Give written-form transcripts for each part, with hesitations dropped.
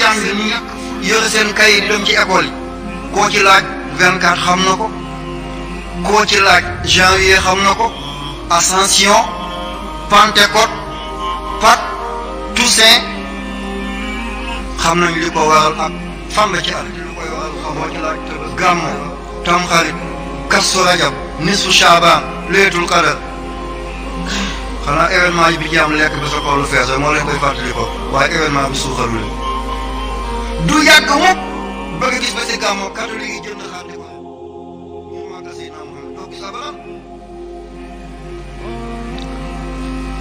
jàng ni yore seen kay di dem ci école yi koo ci laaj 24 xam na ko koo ci laaj janvier xam na ko Ascension Pentecôte Pâques Toussaint xam nañ li ko waral ak fan la ci at li koy waral xamoo ci laaj Gàmmu Tamxarit Kazu Rajab nisfu Shaabaan Laylatul Qadr xanaa événement yi bi ci am lekk ba sa xol fees moo leen koy fàttali ko waaye événement bi suuxalu leen du yàgg mukk bëgg gis ba si Gàmmu catholique yi jënd xaar di ko ñu magasin am doo gis abaram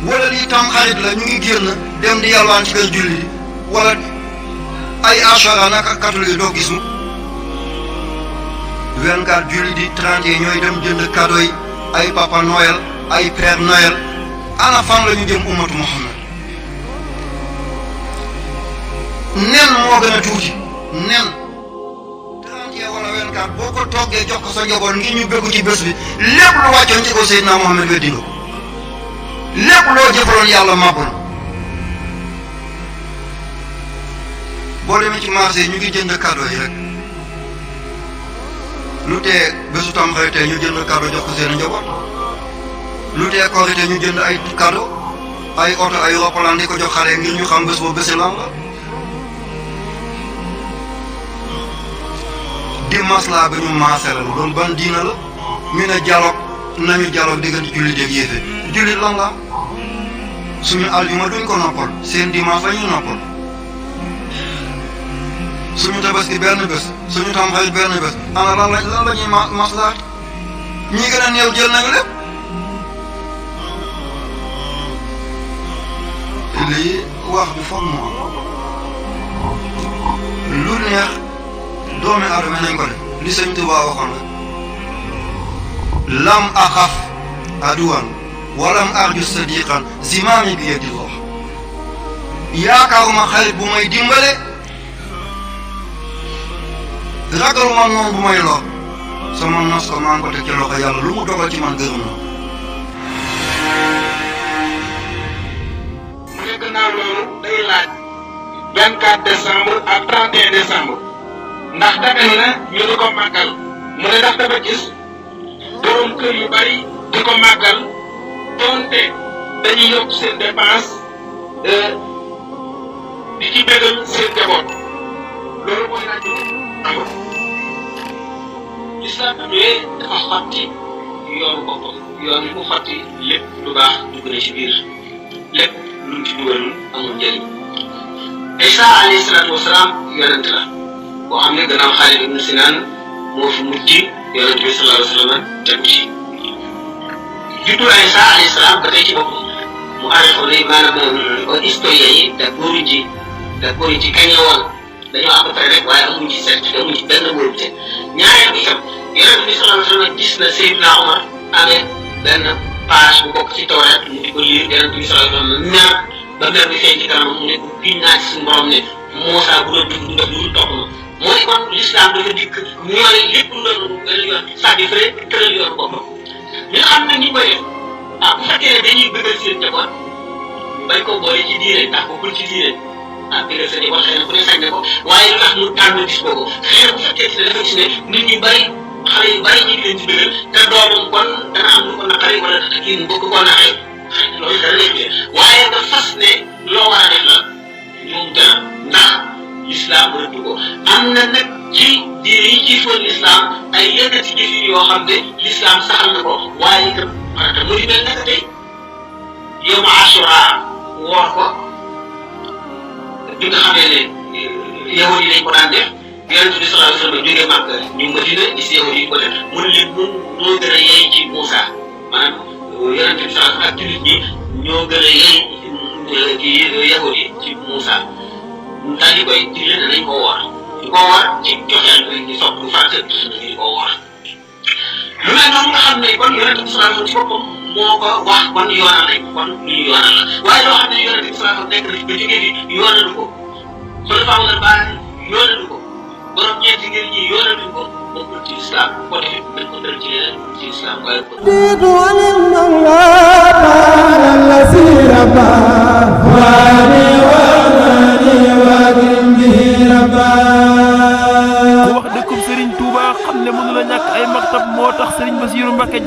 wala lii Tamxarit la ñu ngi génn dem di yalwaan ci kër julli yi wala ay Ashura naka catholique doo gis mu 24 julli di 30 ñooy dem jënd cadeau yi ay Papa Noël ay Père Noël ana fan la ñu jëm ummatu Muhammad nen moo gën a tuuti nen 30 wala 24 boo ko toggee jox ko sa njaboot ngir ñu bëggu ci bés bi lépp lu wàccoon ci ko Seydina Muhammad weddi nga ko lépp loo jëfaloon yàlla màbb na boo demee ci marché ñu ngi jënd cadeau yi rek lu tee bésu Tamxarit ñu jënd cadeau jox ko seen njaboot lu tee Korité ñu jënd ay cadeau ay oto ay roppalaan di ko jox xale ngir ñu xam bés boobu bési lan la dimanche laa bi ñu maasee la loolu ban diina la ñu ne dialogue nañu dialogue diggante jullit ak yéefe jullit lan la suñu aljuma duñ ko noppal seen dimanche la ñuy noppal suñu tabaski benn bés suñu Tamxarit benn bés ana lan la ñuy maslaat ñi gën a néew jël nañu lépp lii wax bi foog mu am lu neex doomi aadama nañ ko def li Sëñ Tuubaa waxoon rek lam axaf aduwan walam arju sadiqan zimaami bi yadillah yaakaaruma xarit bu may dimbale ragaluma noonu bu may lor sama nos ko maa ngi ko teg ci loxo yàlla lu mu dogal ci man gërëm na. mu ne gannaaw loolu day laaj 24 décembre ak 31 décembre ndax dagan na ñu di ko màggal mu ne ndax dafa gis borom kër yu bari di ko màggal doonte dañuy yokk seen dépense di ci bégal seen njaboot loolu mooy laaj bi amul. Islam amee dafa xotti yoonu boppam yoon yi mu xotti lépp lu baax dugg na ci biir lépp lu mu ci dugalul amul njëriñ. Isa alayhi salaatu wasalaam yonent la boo xam ne gannaaw Xaalid ibn Sinaan moo fi mujj yonent bi sallallahu alayhi wa sallam tegu ci. juddu Isa alayhi salaam ba tey ci boppam mu arrêté ne maanaam historien yi d'accord ci kañ la woon dañoo à peu près rek waaye amuñ ci certitude amuñ ci benn wóorute ñaareel bi itam yonent bi sallallahu alayhi wa sallam gis na Seydina Omar amee benn page bu bokk ci Tawreet mu di ko lire yonent bi sallallahu alayhi wa sallam mer ba mer bi feeñ ci kanam mu ne ko giñ naa ci suñu borom ne Muusaa bu doon dugg du def lu topp ma mooy kon l'islam dafa dikk ñooy lépp lu doon benn yoon c'est-à-dire tëral yoon boppam ñu xam ne ñi koy def bu fekkee ne dañuy bëggal seen njaboot bañ ko boole ci diine ndax bokkul ci diine bëggal sa njaboot xëy na ku ne sañ na ko waaye lu tax mu tànn bis boobu xëy na bu fekkee ne dafa gis ne nit ñu bari xale yu bari ñu ngi leen ci bëggal te doomam kon dana am lu ko naqari wala kii mu bëgg koo naqari xëy na loolu dana leen waaye nga fas ne loo war a def la moom dana ndax l'islam rëdd ko am na nag ci diine yi ci foon l'islam ay yenn ci jëf yoo xam ne l'islam saxal na ko waaye itam farata mu di mel naka tey yow ma Ashura woor ko bi nga xamee ne yahudi yi lañ ko daan def yonent bi sallallahu alayhi wa sallam jógee Màkka ñu Madina gis yahudi yi ko def mu ne leen moom moo gën a yey ci Muusaa maanaam yonent bi sallallahu alayhi wa sallam ak jullit ñi ñoo gën a yey ci yahudi ci Muusaa mu daal di koy digle ne nañ ko woor di ko woor ci joxeel di sopp lu fàtte di ko woor lu mel noonu nga xam ne kon yonent bi sallallahu alayhi wa sallam ci boppam moo ko wax kon yoonal nañ kon lu ñu yoonal la waaye loo xam ne yonent bi sallallahu alayhi wa sallam nekk na fi ba jógee fi yoonalu ko xulafaa al baa yoonalu ko borom ñeenti ngir ñi yoonalu ko bokkul ci islam ko defee dañ ko dal ci leneen ci islam waaye ko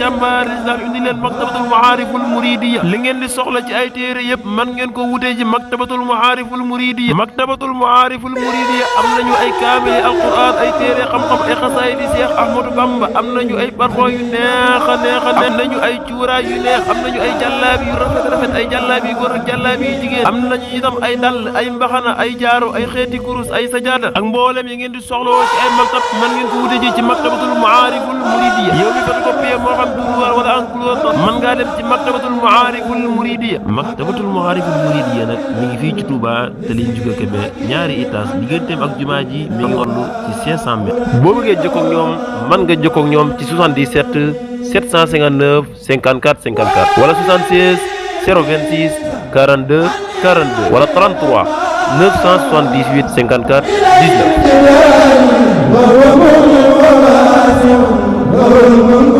jàmbaar islam indi leen maktabatul maariful muridiya li ngeen di soxla ci ay téere yëpp man ngeen ko wutee ji maktabatul maariful muridiya maktabatul maariful muridiya am nañu ay kaamili alquran ay téere xam-xam ay xasaayid di Seex Ahmadu Bamba am nañu ay parfum yu neex a neex am nañu ay cuuraay yu neex am nañu ay jàllaabi yu rafet ay jàllaabi yu góor ak jàllaabi yu jigéen am nañu itam ay dàll ay mbaxana ay jaaro ay xeeti kurus ay sajaada ak mboolem yi ngeen di soxlawoo ci ay maktab man ngeen ko wute ji ci maktabatul maariful muridiya yow mi photocopie moo xam duruwar wala enclos man ngaa dem ci maktabatul maariful muridiya maktabatul maariful muridiya nag mi ngi fii ci Touba te liñ juga Kébé ñaari étage digganteem ak jumaa ji mi ngi toll ci 500 mètres boo bëggee jokkoo ak ñoom man nga jokkoo ak ñoom ci 77 759 54 54 wala 76 026 42 42 wala 33 978 54 19